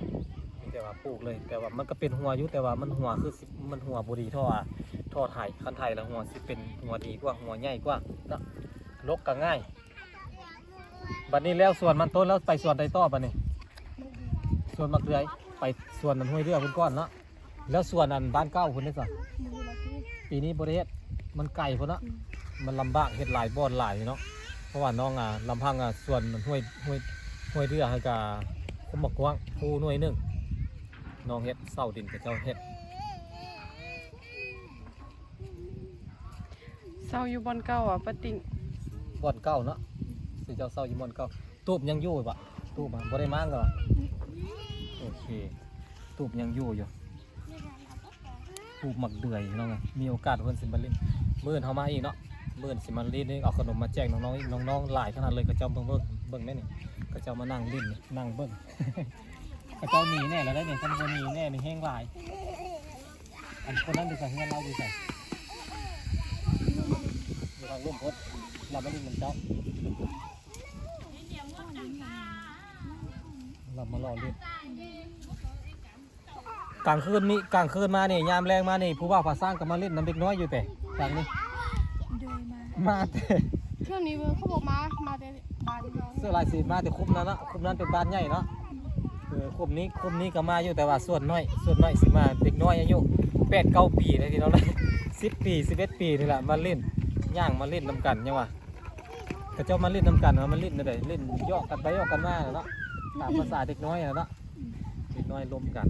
ມີແຕ່ວ່າປູກເລີຍ ແຕ່ວ່າມັນກໍເປັນຫົວຢູ່ ແຕ່ວ່າມັນຫົວຄືຊິ ມັນຫົວບໍ່ດີທໍ່ ທໍ່ໄຖ ຄັນໄຖລະຫົວຊິເປັນຫົວດີກວ່າ ຫົວໃຫຍ່ກວ່າເນາະ ລົກກໍງ່າຍ. ບັດນີ້ແລ້ວສວນມັນຕົ້ນແລ້ວ ໄປສວນໃດຕໍ່ບັດນີ້? ສວນໝາກເດືອຍ ໄປສວນອັນຫ້ວຍເດືອພຸ້ນກ່ອນເນາະ ແລ້ວສວນອັນບ້ານເກົ່າພຸ້ນເດ້ຊະ? ປີນີ້ບໍ່ໄດ້ເຮັດ ມັນໄກພຸ້ນເນາະ ມັນລຳບາກ ເຮັດຫຼາຍບ່ອນຫຼາຍເນາະ ເພາະວ່ານ້ອງ ອ່າ ລຳພັງ ອ່າ ສວນຫ້ວຍ ຫ້ວຍ ຫ້ວຍເດືອຫັ້ນກະຄົມໝາກກວ້າງ ພູໜ່ວຍໜຶ່ງ ນ້ອງເຮັດເສົາດິນ ເຂົາເຈົ້າເຮັດ. ເຊົາຢູ່ບ່ອນເກົ່າອະ ປ້າຕິ່ງ? ບ່ອນເກົ່າເນາະ ຊິເຈົ້າເຊົາຢູ່ບ່ອນເກົ່າ. ຕູບຍັງຢູ່ບໍ່? ຕູບບໍ່ໄດ້ມ້າງແລ້ວ. ໂອເຄ ຕູບຍັງຢູ່ຢູ່ ປູກໝາກເດືອຍເນາະ ມີໂອກາດເພິ່ນຊິມາຫຼິ້ນ ມື້ອື່ນເຮົາມາອີກເນາະ ມື້ອື່ນຊິມາຫຼິ້ນ ເອົາຂະໜົມມາແຈກນ້ອງໆອີກ ນ້ອງໆຫຼາຍຂະໜາດເລີຍ ເຂົາເຈົ້າເບິ່ງ ເບິ່ງ ເບິ່ງແດ່ນີ້ ເຂົາເຈົ້າມານັ່ງຫຼິ້ນ ນັ່ງເບິ່ງ ເຂົາເຈົ້າໜີແນ່ແລ້ວເດ້ນີ້ ຄັນບໍ່ໜີແນ່ນີ້ແຮງຫຼາຍ. ອັນຄົນນັ້ນຢູ່ໃສ? ເຮືອນລາວຢູ່ໃສ? ຢູ່ທາງລຸ່ມພຸ້ນ ລາວມາຫຼິ້ນນຳເຈົ້າ ລາວມາຫຼໍ່ຫຼິ້ນ. ກາງຄືນນີ້ ກາງຄືນມານີ້ ຍາມແລງມານີ້ ຜູ້ບ່າວພາຊ້າງກໍມາຫຼິ້ນນຳເດັກນ້ອຍຢູ່ແປະທາງນີ້. ໂດຍ ມາ ມາແຕ່ ເທື່ອນີ້ເຂົາບໍ່ມາ ມາແຕ່ບ້ານເຮົາ ສ່ວນຫຼາຍຊິມາແຕ່ຄຸ້ມນັ້ນເນາະ ຄຸ້ມນັ້ນເປັນບ້ານໃຫຍ່ເນາະ. ເອີ ຄຸ້ມນີ້ ຄຸ້ມນີ້ກໍມາຢູ່ ແຕ່ວ່າສ່ວນໜ້ອຍ ສ່ວນໜ້ອຍຊິມາເດັກນ້ອຍອາຍຸແປດເກົ້າປີເດ້ພີ່ນ້ອງເດີ ສິບປີ ສິບເອັດປີນີ້ແຫຼະ ມາຫຼິ້ນ ຍ່າງມາຫຼິ້ນນຳກັນ ຫຍັງວ່າ ເຂົາເຈົ້າມາຫຼິ້ນນຳກັນ ມາຫຼິ້ນແນວໃດ ຫຼິ້ນຫຍອກກັນໄປຫຍອກກັນມາແຫຼະເນາະ ຕາມພາສາເດັກນ້ອຍຫັ້ນແຫຼະເນາະ ເດັກນ້ອຍລົມກັນ.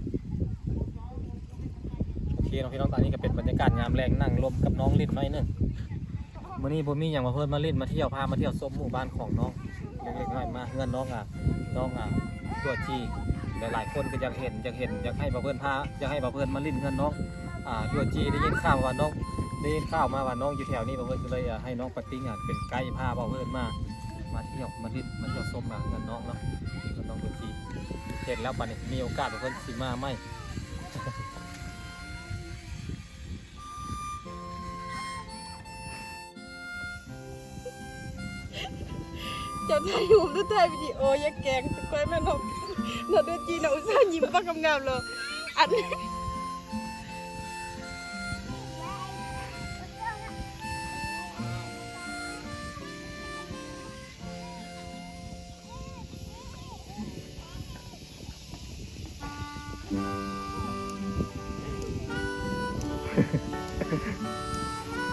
ໂອເຄເນາະພີ່ນ້ອງ ຕອນນີ້ກໍເປັນບັນຍາກາດຍາມແລງ ນັ່ງລົມກັບນ້ອງຫຼິ້ນໜ້ອຍໜຶ່ງ. ມື້ນີ້ບໍ່ມີຫຍັງ ມາເພິ່ນມາຫຼິ້ນມາທ່ຽວ ພາມາທ່ຽວຊົມໝູ່ບ້ານຂອງນ້ອງ ເລັກໆນ້ອຍໆ ມາເຮືອນນ້ອງ ອ່າ ນ້ອງ ອ່າ ຕົວຈີ່ ຫຼາຍໆຄົນກໍຢາກເຫັນ ຢາກເຫັນ ຢາກໃຫ້ບ່າວເພິ່ນພາ ຢາກໃຫ້ບ່າວເພິ່ນມາຫຼິ້ນເຮືອນນ້ອງ ອ່າ ຕົວຈີ່. ໄດ້ຍິນຂ່າວວ່ານ້ອງ ໄດ້ຍິນຂ່າວມາວ່ານ້ອງຢູ່ແຖວນີ້ ບ່າວເພິ່ນກໍເລີຍ ອ່າ ໃຫ້ນ້ອງປາຕິງ ອ່າ ເປັນໄກພາບ່າວເພິ່ນມາ ມາທ່ຽວ ມາຫຼິ້ນ ມາທ່ຽວຊົມ ອ່າ ເຮືອນນ້ອງເນາະ ເຮືອນນ້ອງຕົວຈີ່. ເຫັນແລ້ວບັດນີ້ມີໂອກາດ ບ່າວເພິ່ນຊິມາໃໝ່. ເຈົ້າຖ່າຍຮູບຫຼືຖ່າຍວິດີໂອ? ຢ່າແກງຂ້ອຍແມ່ນເນາະ ເນາະ ໂດຈີເນາະ ອຸດສ່າຍິ້ມປາກງາມໆໂລດ ອັນ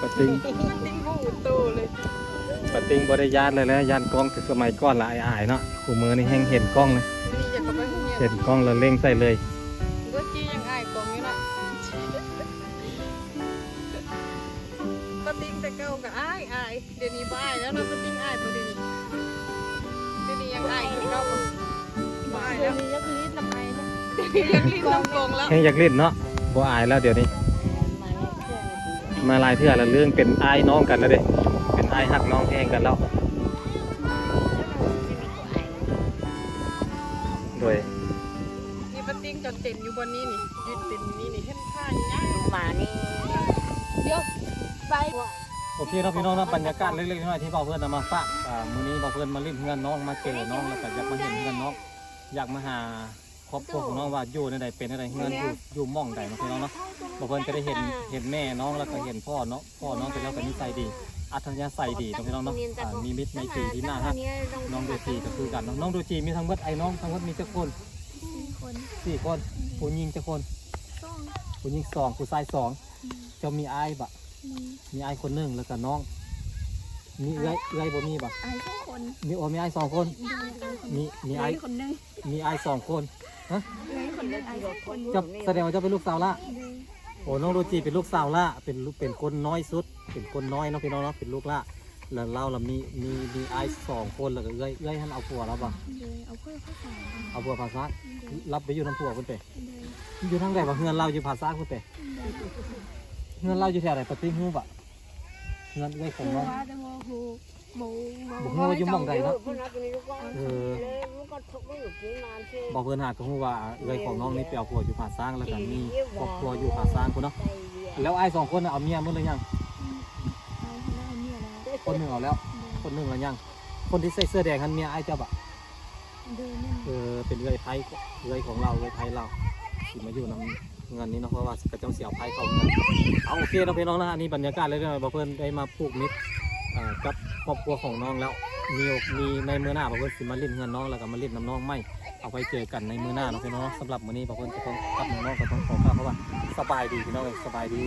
ປາຕິງ ປາຕິງບໍ່ຮູ້ໂຕເລີຍ ປາຕິງບໍ່ໄດ້ຢ້ານເລີຍແຫຼະ ຢ້ານກ້ອງແຕ່ສະໄໝກ່ອນລະອາຍໆເນາະ ຄູ່ມື້ນີ້ແຮ່ງເຫັນກ້ອງເລີຍ ນີ້ຢາກເຂົ້າໄປໂຮງຮຽນ ເຫັນກ້ອງລະເລັ່ງໃສ່ເລີຍ. ໂດຈີຍັງອາຍກ້ອງຢູ່ເນາະ ປາຕິງແຕ່ເກົ່າກໍອາຍໆ. ດຽວນີ້ບໍ່ອາຍແລ້ວເນາະ ປາຕິງອາຍບໍ່ດຽວນີ້? ດຽວນີ້ຍັງອາຍຄືເກົ່າບໍ່? ບໍ່ອາຍແລ້ວ ດຽວນີ້ຢາກຫຼິ້ນນຳອ້າຍເນາະ ຢາກຫຼິ້ນນຳກອງແລ້ວ ແຮ່ງຢາກຫຼິ້ນເນາະ ບໍ່ອາຍແລ້ວດຽວນີ້. ມາຫຼາຍເທື່ອລະ ເລື່ອງເປັນອ້າຍນ້ອງກັນແລ້ວເດ້ ເປັນອ້າຍຮັກນ້ອງແພງກັນແລ້ວ. ໂດຍ ນີ້ປາຕິງກໍເຕັ້ນຢູ່ບ່ອນນີ້ນີ້ ຢືນເຕັ້ນຢູ່ນີ້ນີ້ ເຫັນຂາຍາວ ໝານີ້ ດຽວ ໄປ. ໂອເຄເນາະພີ່ນ້ອງເນາະ ບັນຍາກາດເລັກໆນ້ອຍໆທີ່ບ່າວເພິ່ນເອົາມາຝາກ ອ່າ ມື້ນີ້ບ່າວເພິ່ນມາຫຼິ້ນເຮືອນນ້ອງ ມາເຈີນ້ອງ ແລ້ວກໍຢາກມາເຫັນເຮືອນນ້ອງ ຢາກມາຫາຄອບຄົວຂອງນ້ອງວ່າຢູ່ແນວໃດ ເປັນແນວໃດ ເຮືອນຢູ່ ຢູ່ໝ່ອງໃດເນາະພີ່ນ້ອງເນາະ. ບ່າວເພິ່ນກໍໄດ້ເຫັນ ເຫັນແມ່ນ້ອງ ແລ້ວກໍເຫັນພໍ່ເນາະ ພໍ່ນ້ອງເພິ່ນເນາະ ກໍນິໄສດີ ອັດທະຍາໄສດີເນາະພີ່ນ້ອງເນາະ ອ່າ ມີມິດໄມຕີທີ່ໜ້າຮັກ. ນ້ອງໂດຈີກໍຄືກັນເນາະ ນ້ອງໂດຈີມີທັງໝົດ ອ້າຍນ້ອງທັງໝົດມີຈັກຄົນ? ສີ່ຄົນ ສີ່ຄົນ ຜູ້ຍິງຈັກຄົນ? ສອງ ຜູ້ຍິງສອງ ຜູ້ຊາຍສອງ. ເຈົ້າມີອ້າຍບໍ່? ມີ ມີອ້າຍຄົນໜຶ່ງ ແລ້ວກໍນ້ອງ ມີເອື້ອຍ ເອື້ອຍບໍ່ມີບໍ່? ອ້າຍສອງຄົນ ມີ ໂອ ມີອ້າຍສອງຄົນ ໂດຍ ມີ ມີອ້າຍ ເອື້ອຍຄົນໜຶ່ງ ມີອ້າຍສອງຄົນ. ຮະ? ເອື້ອຍຄົນໜຶ່ງ ອ້າຍສອງຄົນ. ເຈົ້າ ສະແດງວ່າເຈົ້າເປັນລູກສາວຫຼ້າ? ໂດຍ. ໂອ ນ້ອງໂດຈີເປັນລູກສາວຫຼ້າ ເປັນ ເປັນຄົນນ້ອຍສຸດ ເປັນຄົນນ້ອຍເນາະພີ່ນ້ອງເນາະ ເປັນລູກຫຼ້າ. ແລ້ວລາວລະມີ ມີ ມີອ້າຍສອງຄົນ ແລ້ວກໍເອື້ອຍ ເອື້ອຍຫັ້ນເອົາຜົວລາວບໍ່? ໂດຍ ເອົາຜົວພາສາ ເອົາຜົວພາສາ ໂດຍ ລາວໄປຢູ່ນຳຜົວພຸ້ນເປ? ໂດຍ ຢູ່ທາງໃດວະ? ເຮືອນລາວຢູ່ພາສາພຸ້ນເປ? ໂດຍ ເຮືອນລາວຢູ່ແຖວໃດ? ປະຕິງຮູ້ບໍ່? ເຮືອນເອື້ອຍຂອງນ້ອງ ຮູ້ວ່າ ແຕ່ບໍ່ຮູ້ ບໍ່ ບໍ່ຮູ້ວ່າຢູ່ໝ່ອງໃດເນາະ. ເອີ ບໍ່ ເພິ່ນຫາກໍຮູ້ວ່າເອື້ອຍຂອງນ້ອງນີ້ໄປເອົາຜົວຢູ່ຜາຊ້າງ ແລ້ວກໍມີຄອບຄົວຢູ່ຜາຊ້າງພຸ້ນເນາະ. ແລ້ວອ້າຍສອງຄົນນະເອົາເມຍໝົດຫຼືຍັງ? ອືມ ເອົາ ເພິ່ນເອົາເມຍແລ້ວ ຄົນໜຶ່ງເອົາແລ້ວ ອືມ ຄົນໜຶ່ງລະຍັງ. ຄົນທີ່ໃສ່ເສື້ອແດງຫັ້ນເມຍອ້າຍເຈົ້າບະ? ໂດຍ ແມ່ນ ເອີ ເປັນເອື້ອຍໃພ້ ເອື້ອຍຂອງລາວ ເອື້ອຍໃພ້ລາວ ຊິມາຢູ່ນຳເຮືອນນີ້ເນາະ ເພາະວ່າເຂົາເຈົ້າຊິເອົາໃພ້ເຂົ້າເຮືອນ. ເອົາ ໂອເຄເນາະພີ່ນ້ອງເນາະ ອັນນີ້ບັນຍາກາດເລັກໆນ້ອຍໆ ບ່າວເພິ່ນໄດ້ມາຜູກມິດ ເອີ ກັບຄອບຄົວຂອງນ້ອງແລ້ວ. ມີ ມີໃນມື້ໜ້າບ່າວເພິ່ນຊິມາຫຼິ້ນເຮືອນນ້ອງ ແລ້ວກໍມາຫຼິ້ນນຳນ້ອງໃໝ່. ເອົາໄວ້ເຈີກັນໃນມື້ໜ້າເນາະພີ່ນ້ອງເນາະ. ສຳລັບມື້ນີ້ບ່າວເພິ່ນກັບນ້ອງໆກໍຕ້ອງຂໍກ່າວຄຳວ່າສະບາຍດີພີ່ນ້ອງເອີຍ ສະບາຍດີ.